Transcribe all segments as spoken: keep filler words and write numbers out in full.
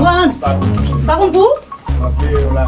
Sa konn pou ou? M ap peye w la.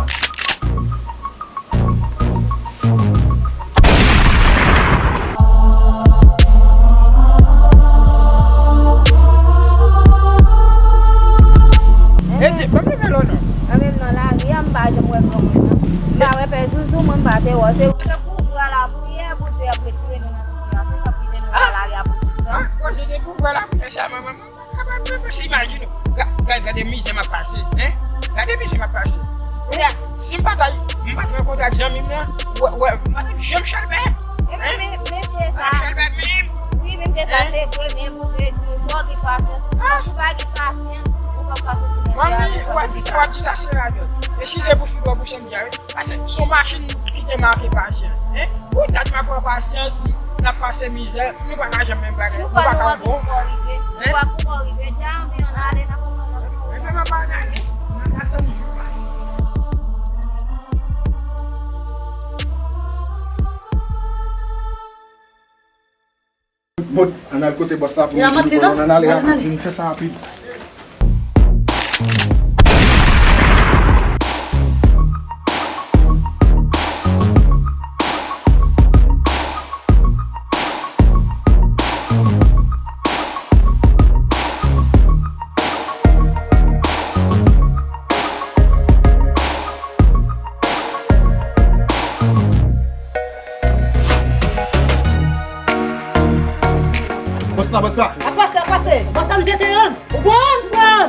Ede, pa m leve lò non. Mwen menm nan lari a, m pa janm wè granmoun nan. M pa wè pè Zouzou, mwen m pa te wè. Se pou vwa lapriyè, Bondye ap retire nou nan sitiyasyon, k ap kite nou nan lari a pou tout tan. Ah, koze de pou vwa lapriyè sa, manman. Kanmenm, kanmenm, se imajine w. Ga-, ga-, gade mizè m ap pase, en? Gade mizè m ap pase. Kounye a, si m pa t al, m pa t rankontre ak zanmi m nan, wè, wè, m pa t ap janm chalbè, en? Men, men, men, se sa. Chalbè menm. Wi, men se sa, se vre, men Bondye di, fò w gen pasyans. Paske si w pa gen pasyans, ou p ap pase sou mèt la. Manmi, w ap di, w ap di sa se radòt. E si se pou figi w pou chanm di a, wi. Paske se yon machin ki te make pasyans, en? Pou dat m ap pran pasyans, n ap pase mizè, nou pa ka janm menm bagay, nou pa ka bon. Ou pa pou rive, dja anvi ann ale, n ap pran lòt. Epi m ap ann ale, n ap tann jou pa. Mòd, ann al kote bòs la pou nou di nou pran, ann ale rapid, vin fè sa rapid. Bòs la, bòs la. Ap pase, ap pase. Bòs la, m jete yonn. Ou pran, ou pran.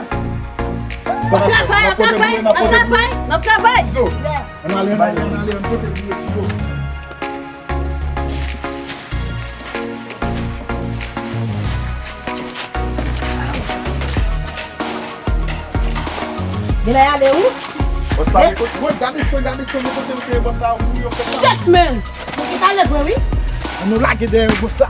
N ap travay, n ap travay, n ap travay, n ap travay. Ann ale, ann ale, ann ale, ann pote pou yo. Genlè y ale wi. Bòs la, men, gade san, gade san, men kote yo te bòs la, ou yo fè sa. Shit, man! Mwen ki pale vre wi. Ann nou lage dèyè bòs la.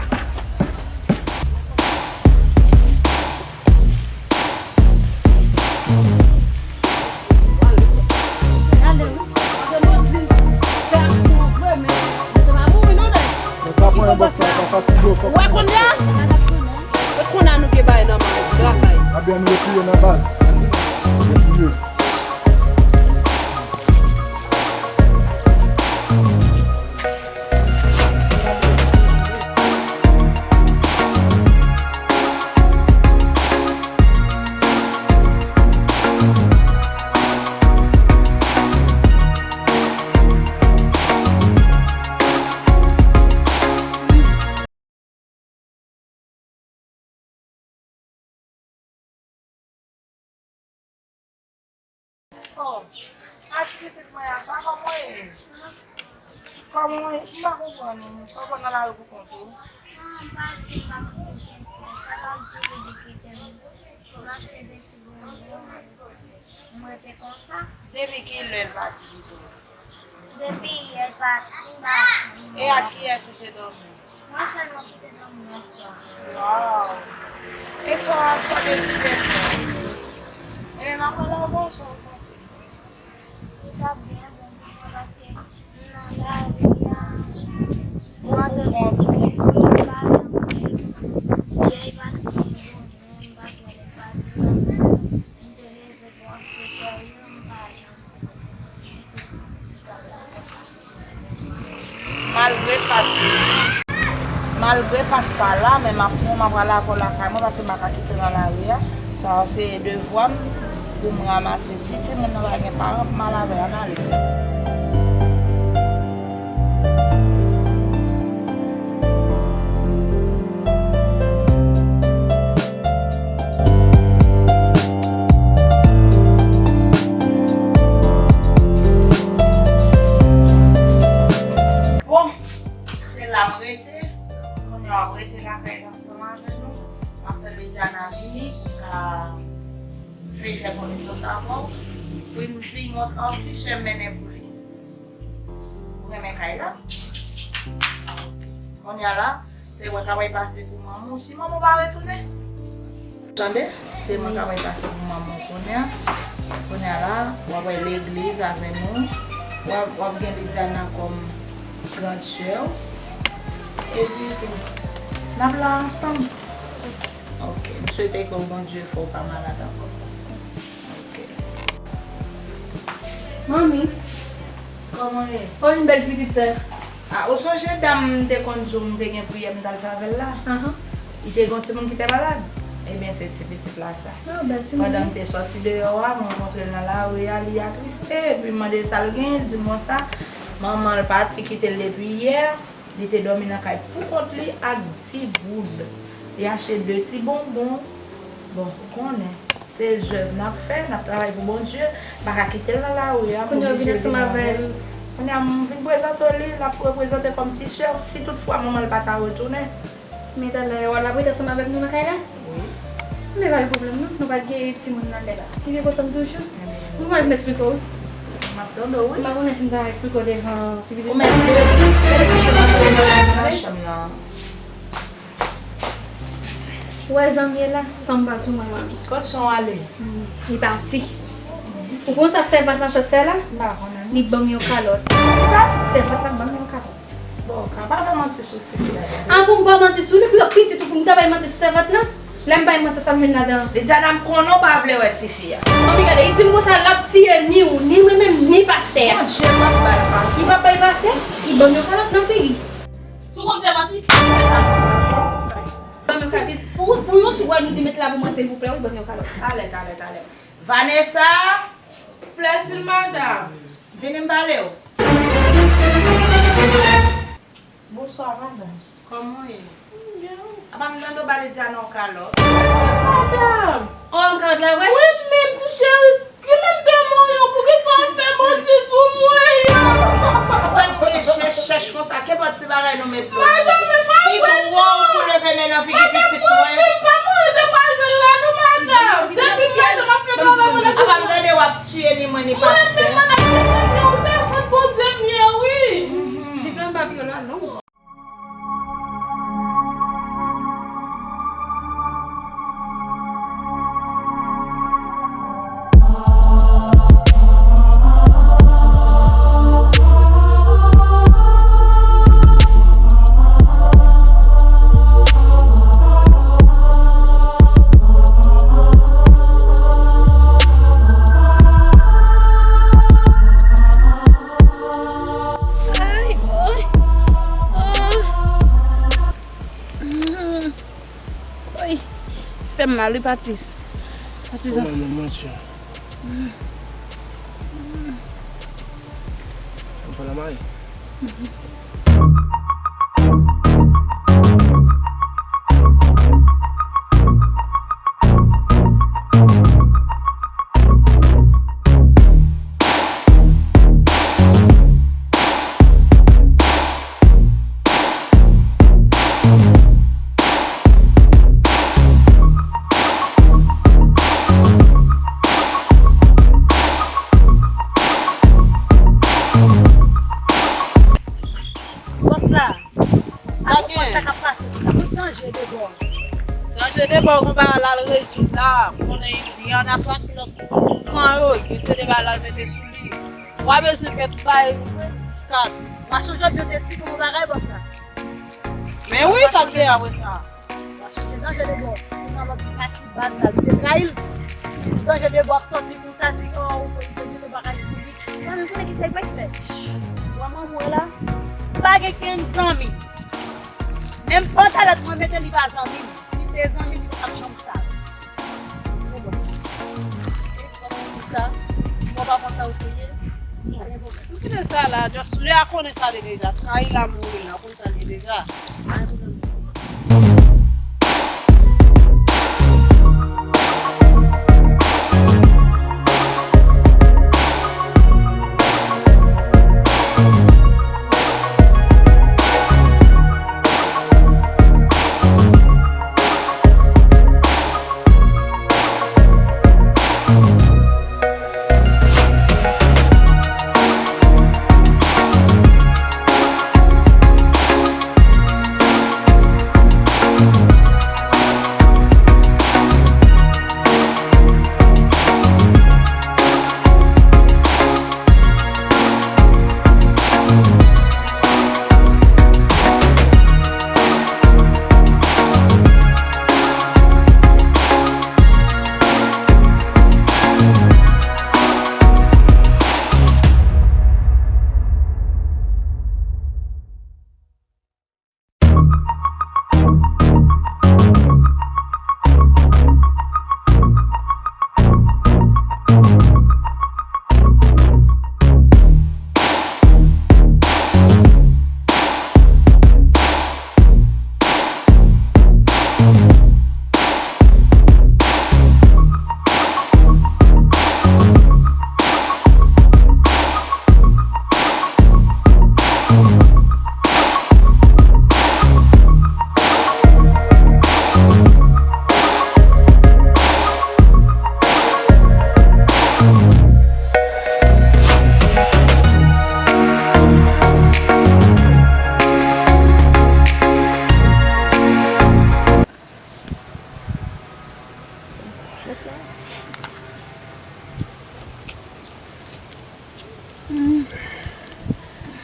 Ou wè kounye a? Ou wè kounye a nou gen bagay nan men nou, travay. Ebyen, nou retire nan baz. Retire. Oh, ach pitit mwen a, sa kòman w ye? Kòman w ye? M pa konprann ou. Kòman w nan lari pou kont ou? Ah, m pati, m pa konprann. Sa l ap di li, li kite m. Pou m achte de ti bonbon. M rete konsa. Depi kilè l pati kite w? Depi yè l pati, m pa janm wè l. E ak kiyès ou te dòmi? Mwen sèlman ki te dòmi yèswa. Waw! Yèswa a, sa w deside fè? Ebyen, m ap pale avè w, sa w panse? Li t ap byen bon pou mwen paske m nan lari a. Ou antre kont ou? Wi, m pa janm gen. Yè l pati, m pa t wè l pati. M te leve bò sèt è yo, m pa janm. Malgre pas, malgre pas pa la, men m ap pran, m ap pral avè w lakay mwen, paske m pa ka kite w nan lari a. Sa se devwa m pou m ranmase. Si timoun nan pa gen paran, pou m al avè l, ann ale. Bon, se la m rete. Kounye a w ap rete lakay la ansanm avè nou. M ap tann Lidiana vini pou l ka vin fè konesans avè w. Pou l di m yon ti sè m mennen pou li. Ou renmen kay la? Kounye a la, se mwen k ap pase pou manman w si manman w pa retounen. Tande? Se mwen k ap pase pou manman w kounye a. Kounye a la, w ap al legliz avè nou. W ap, w ap gen Lidiana kòm gran sè w. Epi, n ap la ansanm. Ok. M swete ke Bondye fè w pa malad ankò. Ok. Manmi, kòman ye? O, yon bèl pitit sè. A, ou sonje dam m te konn di w m te gen priyè m t al fè avè l la? Ahan. Li te gen yon timoun ki te malad. Ebyen, se ti pitit la sa. A, bèl timoun. Pandan m te sòti deyò a, m rankontre l nan lari a, li atriste, epi m mande l sa l genyen, li di m konsa, manman l pati kite l depi yè, li te dòmi nan kay pou kont li ak di goud. Li achte de ti bonbon. Bon, ou konnen, se zèv n ap fè, n ap travay pou Bondye, m pa ka kite l nan lari a pou Bondye vini avè l. Kounye a m vin prezante w li, l ap reprezante kòm ti sè w, si toutfwa manman l pa ta retounen. Men talè, w ap rete ansanm avèk nou nan kay la? Wi. Men pa gen pwoblèm non, nou pa t gen timoun nan lè la. Li te kontan m toujou. Mwen pa vin eksplike w wi. M ap tande w wi. M pa konnen si m ta eksplike w devan ti pitit. Ou mèt de, de ti chèman nan chanm nan. Ou wè jan m ye la, san m pa sou mwen, manmi. Kot Son ale? Hmm, li pati. Ou konn sa sèvant lan sot fè la? M pa konnen non. Li ban m yon kalòt. Kisa? Sèvant lan ban m yon kalòt. Bon, ka pa fè manti sou ti fi a. A, pou m pa manti sou li, pou yo pitit ou pou m ta bay manti sou sèvant lan? Lè m bay manti sa m jwenn ladan. Li di Ana m konnen w pa vle wè ti fi a. Manmi gade, li di m konsa l ap tiye ni ou, ni mwen menm, ni pastè a. Bondye p ap ba l pase. Li p ap bay pase, li ban m yon kalòt nan figi. Sou konn se manti? Ban m yon kalòt. Pou, pou yon tou, w ap di met la pou mwen silvouplè, wi, ban m yon kalòt. Talè, talè, talè. Vanessa! Plaît-il, madame? Vini m pale w. Bonswa, madanm. Kòman w ye? M byen. Apa m tande w ba Lidiana yon kalòt? Madanm! O, yon kalòt la vre? Wi, men ti cheri, ki menm te mwen yo, poukisa w ap fè manti sou mwen yo? Ou pa nou gen chèch, chèch konsa, kenpòt ti bagay nou met dlo nan men. Madanm, men pa vre non. Pi gwo ou pou leve men nan figi pitit mwen. Madanm, mwen menm pa mwen demwazèl la non, madanm. Depi maten m ap fè travay mwen. Apa m tande w ap tiye ni mwen ni pastè. Mwen menm madanm, se sèvant Bondye m ye wi. Jip la m pa vye la non. Ay, boy. Oh. Mm. Oy. Fè m mal, wi, Patrice. Patrice. Fè m mal, mon Dieu. Mm. Fè m fè la may. Bòs la. Sa gen? Sa k ap pase konsa? Kot danje debò? Danje debò, konpè a l al rezoud la. Konnen li ann afwake lòt pran yo, li se debò l al mete sou li. W a bezwen fè tout bagay skat. Machann Jòb yo te esplike w bagay bòs la. Men wi, sa k gen apre sa? W a chèche danje debò. Ou nan lòt pati baz la, li te trayi l. Danje debò ap sòti konsa, di, o, ou konn nou bagay sou li. Mwen menm konnen ki sa li pral fè. Wè manman w la, pa gen kenn zanmi. Menm pantalèt mwen mete li pa zanmi m. Si te zanmi m, li pa t ap janm sa. Bon, bon. E kòman w di sa? Mwen pa konn sa w seye. Pa gen pwoblèm. Nou kite sa la, just lè a konnen sa li deja. Trayi la mouri la, w konn sa li deja. Pa gen pwoblèm, mèsi.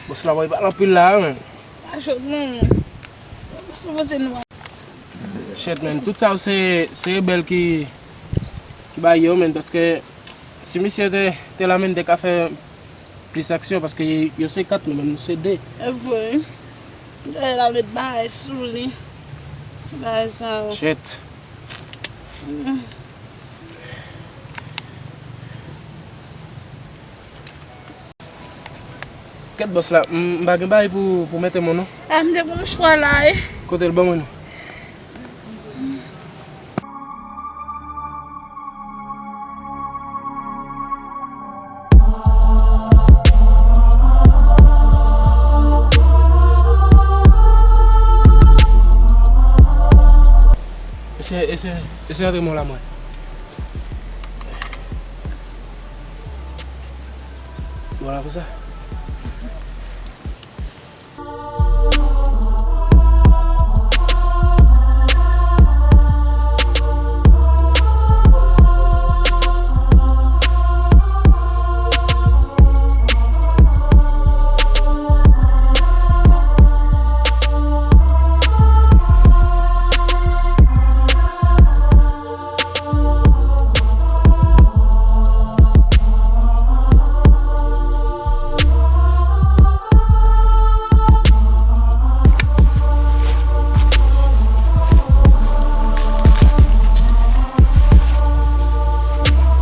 Bòs la, woy, pale anpil la, men. Pa jwenn non, men. Sipoze nou. Shit, men, tout sa yo se, se rebèl ki, ki bay yo, men, paske si misye te, te la, men, te ka fè plis aksyon, paske yo se kat, nou menm nou se de. E vre. Dayè l al met bagay sou li. Bagay sa yo. Shit. Kèt bòs la, m, m pa gen bagay pou, pou mete mwen non. A, m te pran mouchwa la, e. Kote l ban mwen non? Eseye, eseye, eseye antre mwen la mwen. Vwala konsa.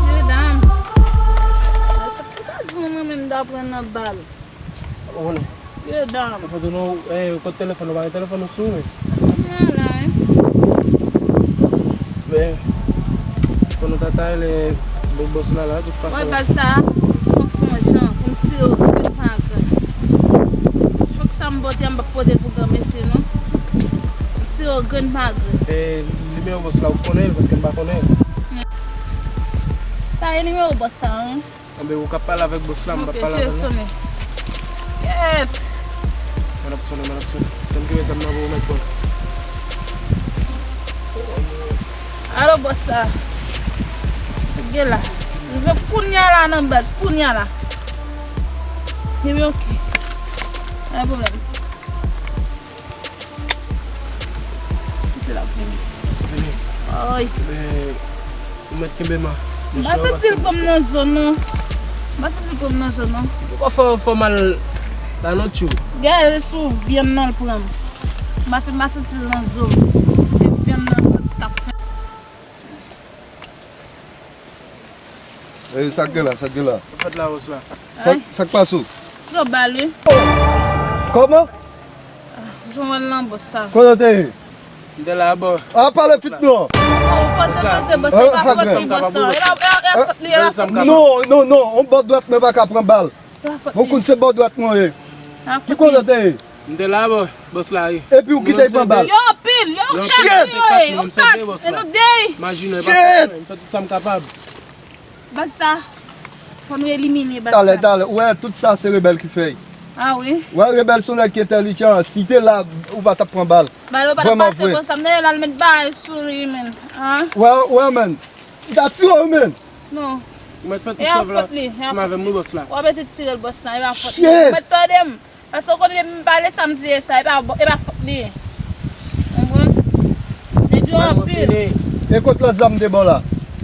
Mesye dam, sa ki ta di nou mwen menm ta pran nan bal? Ou konnen. Mesye dam. Ou konnen, eh, kote telefòn ou, pa gen telefòn ou sou ou, men. Mwen la, wi. Men, konnen tata, le, le bòs la, la, tout fason. Wè, bal sa, fòk fè yon jan, pou m tire w grenn pa grenn. Chòk sa m pote a, m p ap pote l pou granmesi, non. M tire w grenn pa grenn. E, nimewo bòs la, ou konnen l, paske m pa konnen l. Sa e nimewo bòs sa, wi. Anben, ou k ap pale avèk bòs la, m p ap pale avè l non. Kèt! Mwen ap sonnen, mwen ap sonnen. Tann ke zam nan pou ou mèt pran. Alo, bòs la. Gen la. Rive kounya la nan baz, kounya la. Ebyen, oke. Pa gen pwoblèm. Misye la vini. Vini. Oy. Men, ou mèt kenbe m a. M pa santi l pran m nan zòn, non. M pa santi l pran m nan zòn, non. Ou poko fè, fè mal la, non, tchou. Gade, se sou vyann nan l pran m. M pa, m pa santi l nan zòn. Se vyann nan l santi k ap fè. E, sa k gen la, sa k gen la? Ou fèt la, bòs la. Sa, sa k pase w? Yo bale. Kòman? Jan w wè l nan bòs sa. Kote w te ye? M te la, bò. A, pale vit non. Ou poze, poze, bòs sa, e pa fòt li, bòs sa. E la, e la, e la fòt li, e la fòt li. Non, non, non, yon bò dwèt mwen pa ka pran bal. E la fòt li. Ou konn se bò dwèt mwen ye. E la fòt li. Ki kote w te ye? M te la, bò, bòs la, wi. Epi ou kite l pran bal. Yo anpil, yo chak yo ye, yo kat, e nou dey. Imajine, shit! M fè tout sa m kapab. Baz sa, fò nou elimine baz sa. Talè, talè, ou wè, tout sa se rebèl ki fè l. A wi. Ou wè, rebèl se yon nèg ki entèlijan, si te la, ou pa t ap pran bal. Bal ou pa t ap pase konsa, m te al met bagay sou li, men. Ou wè, ou wè, men. Li ta tire w, men. Non. Ou mèt fè tout sa w vle ansanm avè m, wi, bòs la. W ap ese tire l, bòs la, e pa fòt li. Ou mèt tande m. Paske w konnen depi m pale sa m di e sa, e pa, e pa fòt li ye. Konprann? Nèg yo anpil. E kot lòt zam de bò la?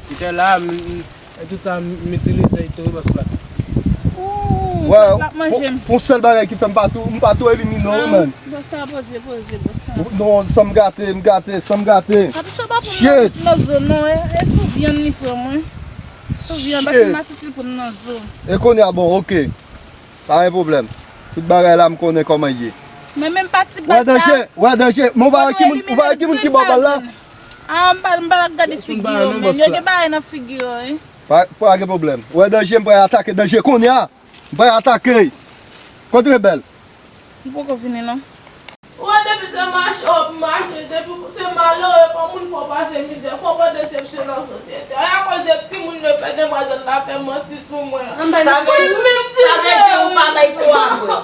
Li te la, m, m, e tout sa m itilize tou, bòs la. Ou, wè, l ap manje m. Pou, pou sèl bagay ki fè m pa tou, m pa tou elimine w, man. Bòs sa, poze, poze, bòs sa. Non, san m gate, m gate, san m gate. Shit. Nan zo non, e, e sou vyann li pran mwen. Sou vyann, paske m pa santi l pran m nan zo. E kounye a, bon, oke. Pa gen pwoblèm. Tout bagay la, m konnen kòman l ye. Men menm pati bal sa. Wè danje, wè danje. Men ou pa wè ki moun, ou pa wè ki moun ki ba w bal la? A, m pa, m pa gade figi yo, men yo gen bagay nan figi yo, wi. Pa, pa gen pwoblèm. Wè danje, m pral atake danje kounye a. M pral atake. Kote rebèl? M poko vini, non. Ou wè depi se mache w ap mache, depi se malere fò moun fè w pase mizè, fò w pran desepsyon nan sosyete a. E akoz de timoun yo fè demwazèl la fè manti sou mwen an. Sa vle di, sa vle di ou pa bay pou avwe.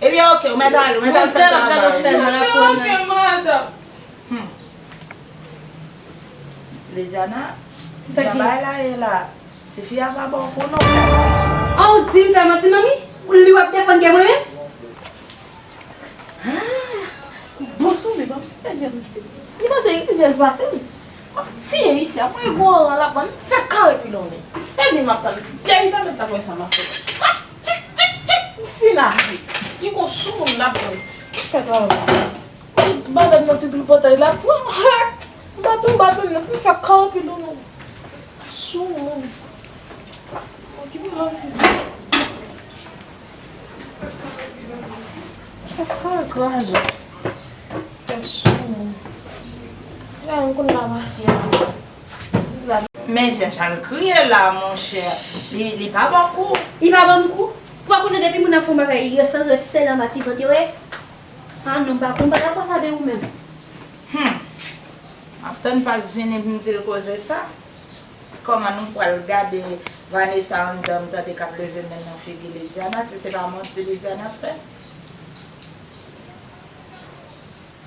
Ebyen, oke, ou mèt ale, ou mèt al fè travay. Ebyen, oke, madanm. Hmm. Lediana, Sa ki bay la ye la. Tifi a pa ba w kou non, w ka di sou. An, ou di m fè manti, manmi? Li w ap defann kè mwen menm? Ah, bon sou li, bon, se pa jan m di. Li panse rizyèz pase m. M ap tiye isi a, mwen gwo ran la, ban m fè kare pilon li. Gade m ap tann. Pyè li tann, m ap tann sa m ap fè. M ap tchik, tchik, tchik, m fin aji. Li gon sou moun la, ban m fè travay. Li ba m nan ti tripotay la, pran hak. M pa tou, m pa tou, m fè kare pilon non. Sou moun. Okipe lòt fi sa. Sa kraze. Fè sou moun. La, m konn la pase a. Men jan l kriye la, monchè. Li, li pa ba w kou. Li pa ban m kou? Ou pa konnen depi moun nan fè yon bagay, li san rete sèl anba ti vant yo, e? Ah non, m pa konn bagay konsa de ou menm. Hmm. M ap tann Pas vini pou m di l koze sa. Kòman nou pral gade Vanessa anndan, m tande k ap leve men nan figi Lidiana, si se pa manti Lidiana ap fè?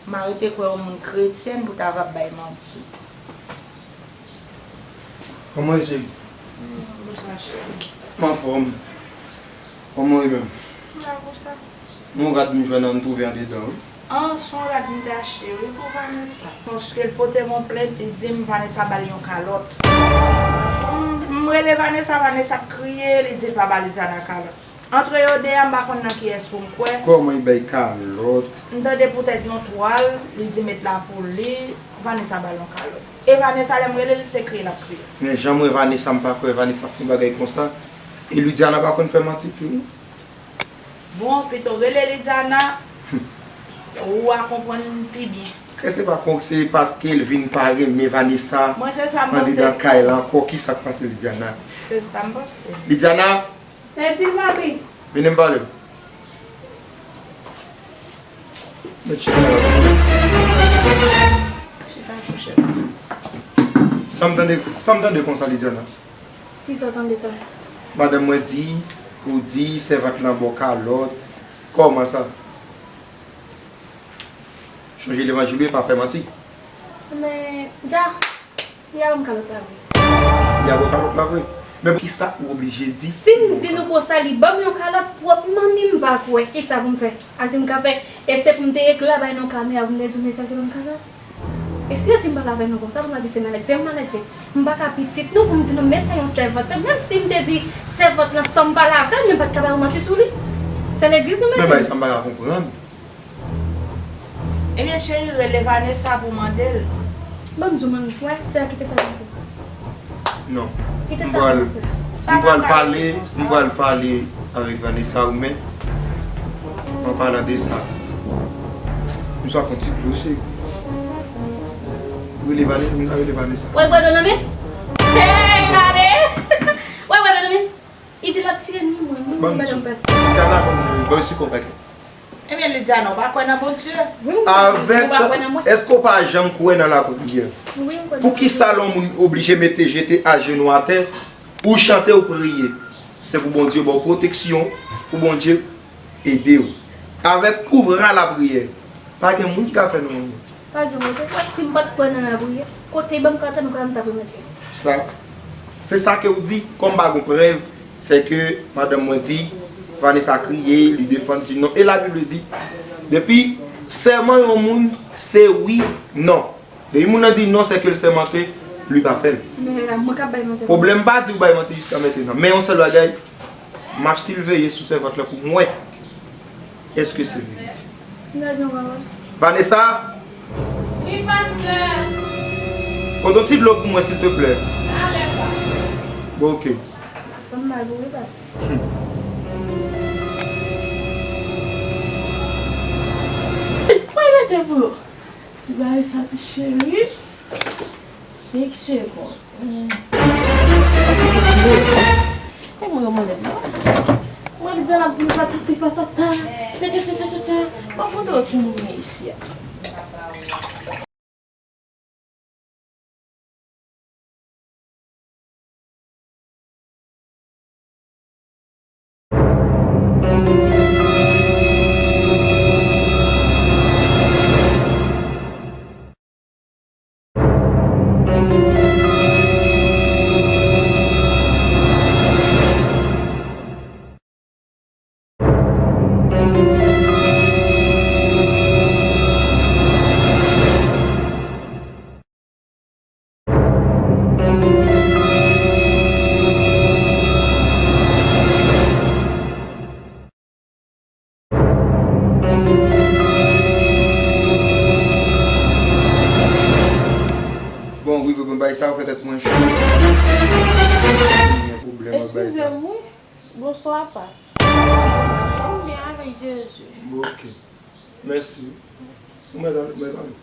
M arete kwè yon moun kretyèn pou ta va bay manti. Kòman w ye, cheri? Bonswa, cheri. M anfòm. Kòman w ye menm? M la konsa. Yon rad m jwenn an, m twouve andedan, wi. An, se yon rad m te achte, wi, pou Vanessa. Paske l pote m yon plent, li di m Vanessa ba l yon kalòt. M, m rele Vanessa, Vanessa ap kriye, li di l pa ba Lidiana kalòt. Antre yo de a, m pa konn nan kiyès pou m kwè. Kòman li bay kalòt? M tande poutèt yon twal, li di met la pou li, Vanessa ba l yon kalòt. E Vanessa, lè m rele l, se kriye l ap kriye. Men jan m wè Vanessa, m pa kwè Vanessa ap fè yon bagay konsa. E Lidiana pa konn fè manti tou, non? Bon, pito rele Lidiana, ou a konprann pi byen. Kè se pa kon se paske l vin pa renmen Vanessa andedan kay la ankò, ki sa k pase Lidiana? Se sa m panse. Lidiana! Mèt di l, papi. Vini m pale w. Mèt chita la. Chita sou chèz. Sa m tande, sa m tande konsa, Lidiana? Kisa w tande, Tony? Madanm mwen di, ou di sèvant lan ba w kalòt. Kòman sa? Chonje levanjil wi, pa fè manti. Men, dja, li a ban m kalòt la vre. Li a ba w kalòt la vre? Men poukisa ou oblije di? Si m di nou konsa, li ban m yon kalòt pwòp manmi m pa kwè. Kisa pou m fè? A di m ka fè, e se pou m te ekla bay nan kamera pou m te di w men sa ki ban m kalòt. Eskize si m pale avè nou konsa, pou m di se malèt fè m, malèt fè. M pa ka pitit nou pou m di nou men se yon sèvant. Menm si m te di sèvant lan san m pale avè l, men m pa t ka ba ou manti sou li. Se legliz nou mennen. Men bay sa m pa ka konprann. Ebyen cheri, rele Vanessa pou mande l. Ban m di w, man, wè, Dja kite sa konsa. Non. Kite sa konsa. M pral pale, m pral pale avèk Vanessa ou men. An palan de sa, m swa fè yon ti dlo, cheri. Rele Vanessa, m ka rele Vanessa. Wè, wè, non, non, men. Hey, gade. Wè, wè, non, non, men. Li di l ap tiye ni mwen, ni madanm pastè. Lidiana, ban m, ban m sikontake. Ebyen, Lidiana, ou pa kwè nan Bondye? Avèk, èske w pa janm kwè nan lapriyè? Poukisa lè yon moun oblije mete jete ajenou atè, ou chante, ou priye? Se pou Bondye ba w pwoteksyon, pou Bondye ede w. Avèk pouvwa lapriyè, pa gen moun ki ka fè nou anyen. Pa di w mwen te kwè, si m pa t kwè nan lapriyè, kote ban m kalòt la, m kwè m t ap remèt li. Sa, se sa ke w di, kòm pa gon prèv, se ke madanm mwen di, Vanessa kriye, li defann, di non. E Labib di, depi sèman yon moun, se wi, non. Depi moun nan di non, se ke l sèmante, li pa fè l. Men la, mwen k ap bay manti. Pwoblèm pa di w bay manti jiska mentenan. Men yon sèl bagay, m ap siveye sou sèvant lan pou m wè. Èske se verite? Li raje yon pawòl. Vanessa? Wi, pastè. Pote yon ti dlo pou mwen, silteplè. Talè, pastè. Bon, oke. Sa fè m mal pou wi, pas. Mwen rete pou yo. Ti bagay sa, ti cheri. Sèk segonn. Hmm. E mwen, mwen, mwen, mwen, li di l ap di m patati patata. Tcha, tcha, tcha, tcha, tcha, tcha. Mwen konn wè ki moun ye isi a. Bon, wi, wi, bon, bay sa, ou fè tèt mwen cho. Gen pwoblèm ak bay sa. Eskize m, wi. Bonswa, pas. M byen avèk Jezi. Bon, ok. Mèsi. Ou mèt ale, ou mèt ale.